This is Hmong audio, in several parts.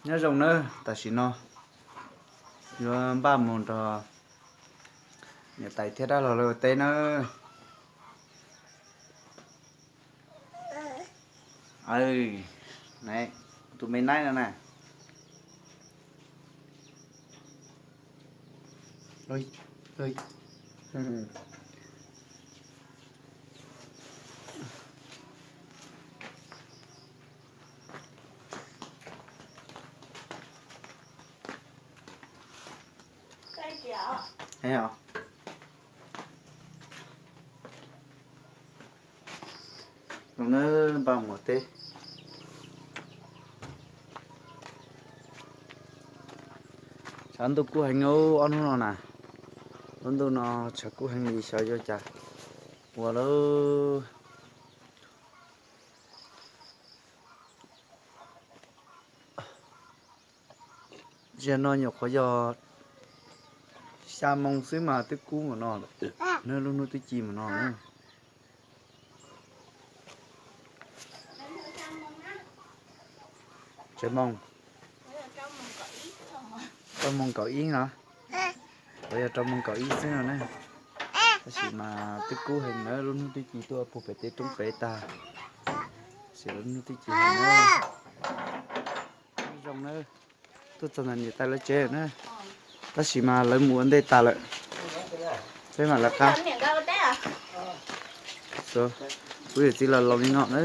Nyob zoo nawb, tam sim no yuav npaj mus nrog niam tais thiab dab laug lawv ua teb nawb. Tus me naib no na. Npaj mus teb. Tshav ntuj kub heev, ob hnub no na, lub ntuj no tshav kub heev li, xyov yuav cas ua lawm. Zaum no nyuam qhuav yog xya moo xwb mas twb kub mus no, lub hnub twb ci mus no. Tsev moo, rau moos kaum ib no, los yog rau moos kaum ib xwb no ne. Tab sis mas twb kub heev na, lub hnub twb ci tuaj puag pem tej roob pem tag, tab sis lub hnub twb ci heev na. Zoo na, tuaj txog ntawm niam tais lawv tsev na, tab sis mas lawv mus ua ntej tas lawm, peb mam lawv qab. Kuv yawm txiv laus laus li no na,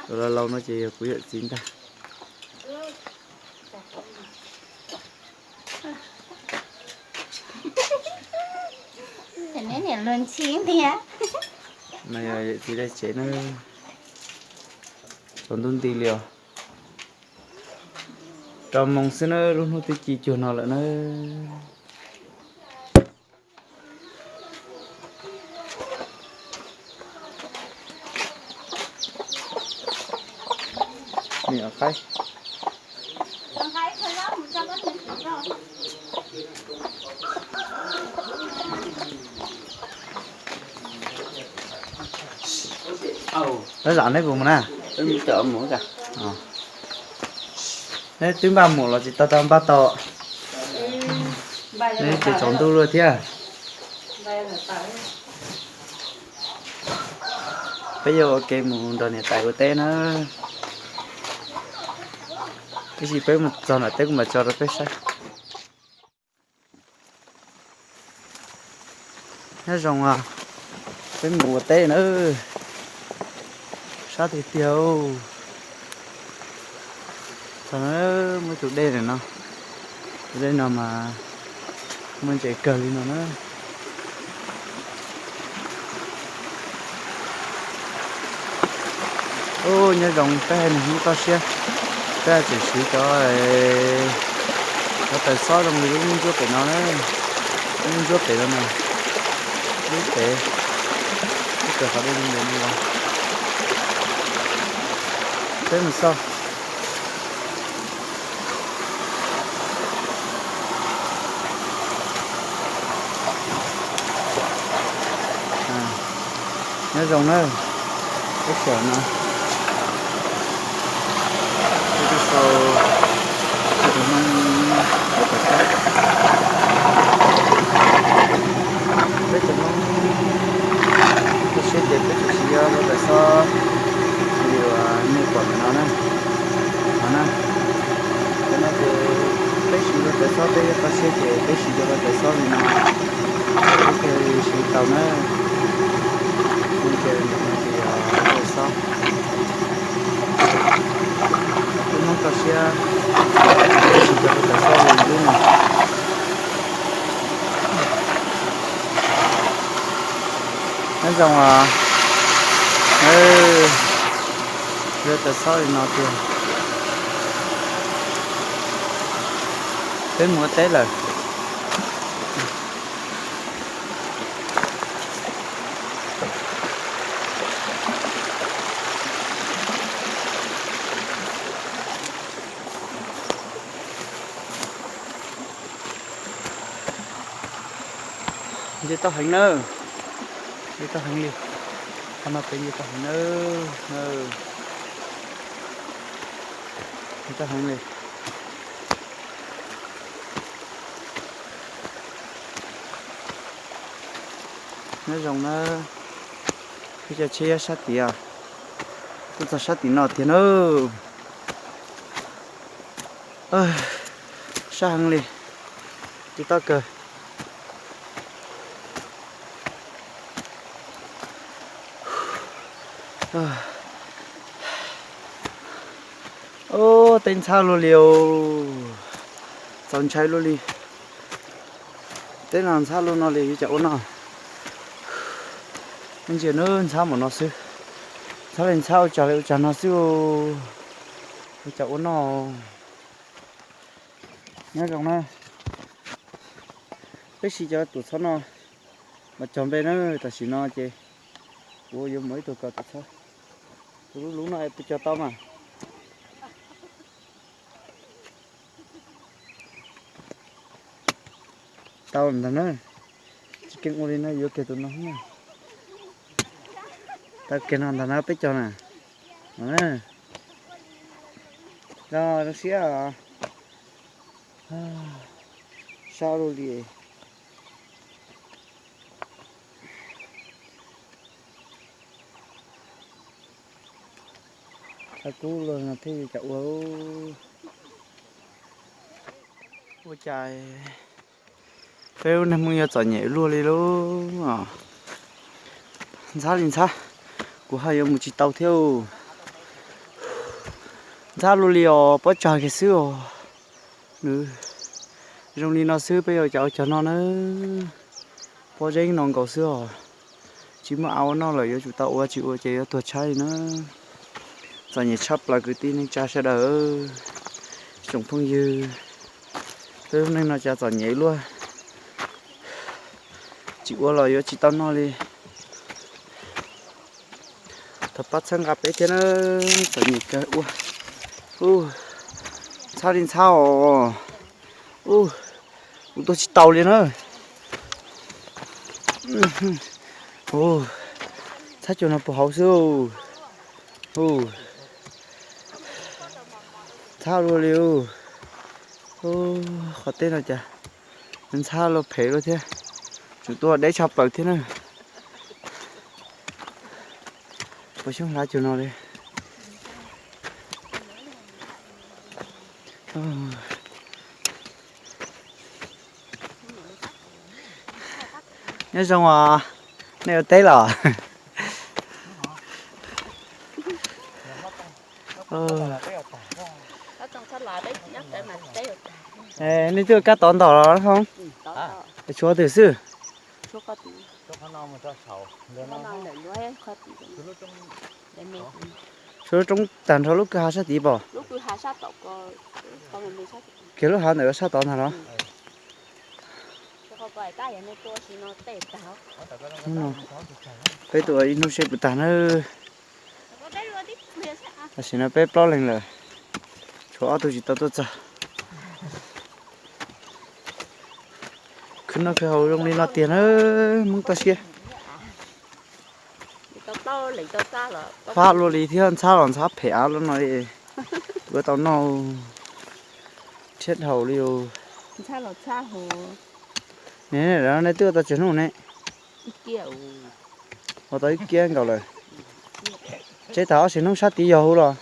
laus laus no ces yog kuv yawm txiv ntag. Mas yog yawm txiv lawv tsev na, tsaus ntuj nti li os. Rau moos xwb na, lub hnub twb ci cuag no lawm na. Nim qaib. Lawv zam neb puas mus na? Neb twb npaj mus los tsis tau tau npaj tau. Neb ces tsaus ntuj luaj thiab. Peb yuav ua ke mus nrog niam tais ua teb na. Tab sis peb mus txog nram teb kuv mam tso rau peb saib. Nyob zoo, peb mus ua teb na. Sab tiag tiag. Txog na, muaj ib tug dej ntawm no. Tus dej no mas muaj ntses kawg li no na. Ub, nyob zoo peb haiv neeg Hmoob toj siab, peb tseem siv cov, cov taws xob zoo li lub ntsuab pem no na, lub ntsuab pem no na, lub pem, lub pem qhov dej li ntawd no los. Peb mus xauj. Nyob zoo na, peb sawv no, peb twb sau, peb tus Hmoob, peb tus Hmoob, peb tus Hmoob, peb siab ces peb tsuas siv ua taws xob li uas nej pom ntawm no na. No na, cov no ces peb siv ua taws xob, peb toj siab ces peb siv ua taws xob li no, peb thiaj li siv tau na. Ces ntawm no ces yog taws xob, peb Hmoob toj siab, peb siv ua taws xob li lub no. Nyob zoo os, ua taws xob li no tiag. Peb mus ua teb lawm. Nce toj heev na, nce toj heev li. Qhov no peb nce toj heev na. Tau heev li. Nyob zoo na, peb cov tsheb sab tid, tuaj txog sab tim no tiag na. Sab heev li, tsis tau kawg. Ub, teb ntxhab luaj li os. Txaus ntshai luaj li. Teb no ntxhab luaj no li yuav cas ua noj. Ntsia nab ntxhab mus no xwb. Ntxhab li ntxhab ua tsag li ua tsag no xwb. Yuav cas ua noj. Nyob zoo na. Peb siv cov tuam txhob no mas cog npe na. Tam sim no ces kuv yuav muab ib tug kom tuam txhob. Tus lub lub no peb cog tau mas. Tau ntag na. Tsis keej ua li no, yuav kiag tus no na. Tau kiag no ntag na peb cog na. Zoo siab. Sab luaj li. Txhob kub luaj no thiab yuav cas ua. Ua cas peb lub neej Hmoob yuav txom nyem luaj li lauj. Ntxhab li ntxhab, kuv ho yuav mus tsis tau thiab. Ntxhab luaj li os, pob tsag kiag xwb os. Nws zoo li no xwb peb yuav cas ua cog noj na. Pob zeb no nkaus xwb os. Tsis muaj av ua noj lawm yuav tsum tau ua, tsis ua ces yuav tuag tshaib li na. Txom nyem tshaj plaws kwv tij neej tsa sawv daws, tsoom phooj ywg. Peb lub neej no cas txom nyem luaj. Tsis ua los yuav tsis tau noj li. Thov pab txhawb nqa peb thiab na, txom nyem kawg ua. Ntxhab li ntxhab os. Ub, kuv tuaj tsis tau li na. Ntxhab cua no puag hauv xwb. Ntxhab luaj li. Qhov teb no cas ntxhab luaj phem luaj thiab. Tsum tuaj deb tshaj plaws thiab na. Puas xyoob hlav cua no li. Nyob zoo os, nej ua teb los? Nej twb ua kab tod ntog los hoob? Tshuav twg xwb? Tshuav lub roob tag nrho lub kwj ha sab tid pom. Kiag lub hav ntawm sab tod ntag los? Peb tuaj ib hnub seb puas tag na. Tam sim no peb plaub leeg lawm, tshuav ob tug tsis tau tuaj txog. Khwv noj khwv haus zoo li no tiag na, Hmoob toj siab. Fab luaj li thiab, ntxhab los ntxhab phem av luaj no, yuav tau noj thiab haus li os. Ne, nej twb ua tau tsawg hnub ne? Ua tau ib kiab nkaus lawm. Tseb tag ob sim hnub sab tid yog huv los?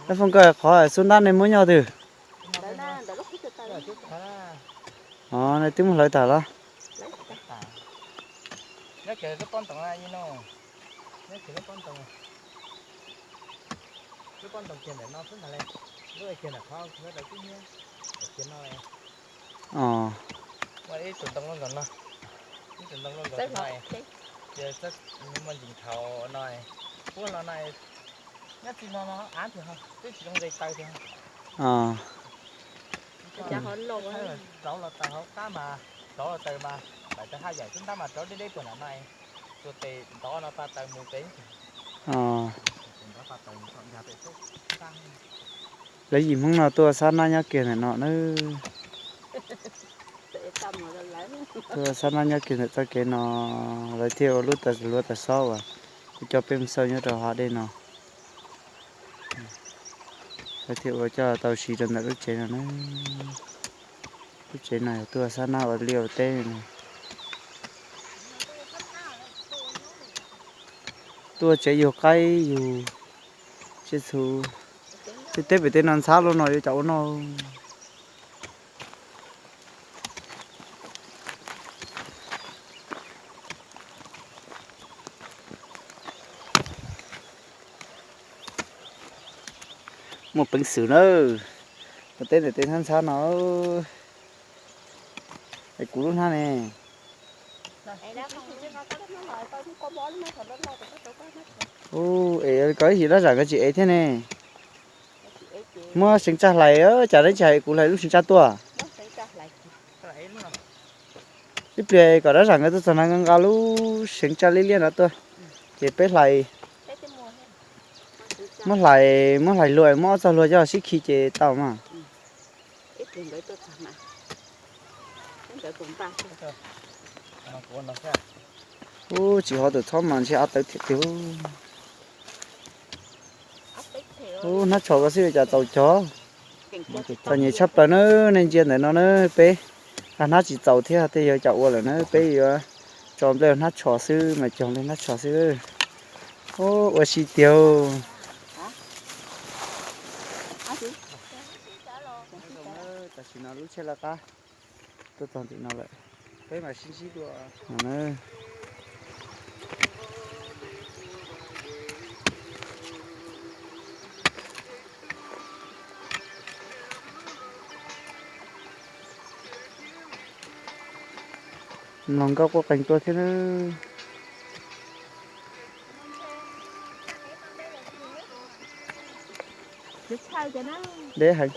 Lab Fooj, koj qhov xub ntab nej muab nyob twg? Nej twb muab hlawv tag los? Ib tus ntoo luaj nkaus no, ib tus ntoo luaj nkaus no, ces muaj ntsis thaum no, puag los no, nyob txij no no av tiag, twb tsis zoo nqis taws tiag. Rauv los taws hauv qab mas, rauv los taws mas, taws haj yam xwb ntab mas rauv deb deb puag nram no, tus tes ntov no pab taws mus pem. Lawv yim Hmoob no tuaj sab nab nyob kiag ntawm no na. Tuaj sab nab nyob kiag ntawm txoj kev no, lawv thiaj ua lub taws hluav taws xob uas kuv coj peb mus xauj nyob rau hav dej no. Lawv thiaj ua coj tau siv rau ntawm lub tsev no na. Lub tsev no yog tuaj sab nab ua liaj ua teb no. Tuaj tsev yug qaib yug tsiaj txhu. Tej teb pem tej no ntxhab luaj no yuav cov ua noj. Muaj peev xwm nawb. Ua teb ntawm tej hnab ntxhab no. Es kuv lub hnab ne. Ub, es koj ib yim dab zam nkawd tsis ev thiab ne. Muab seev tsaj hlais, cas neb tsis hais kuv hlais lub seev tsaj tuaj. Ib pliag kom dab zam nkawd tuaj txog no nqa lub seev tsaj liab liab no tuaj, ces peb hlais. Muab hlais, muab hlais luag, muab ob txoj hlua coj sib khi ces tau mas. Ub, tsis hov tus txhob mas ntshe av tawv thiab tiag. Ub, hnab tsho ko xwb cas txaus cog. Txom nyem tshaj plaws na, nej ntsia ntawm no na peb. Nqa hnab tsis txaus thiab tej yog cas ua lawm na, peb yuav tso nplej hnab tsho xwb mas cog nplej hnab tsho xwb. Ub, ua si tiag. Tam sim no lub tsheb laj qab tuaj txog ntim no lawm, peb mam sib ntsib dua. Mloog nkauj quaj qees tuaj thiab na. Deb heev.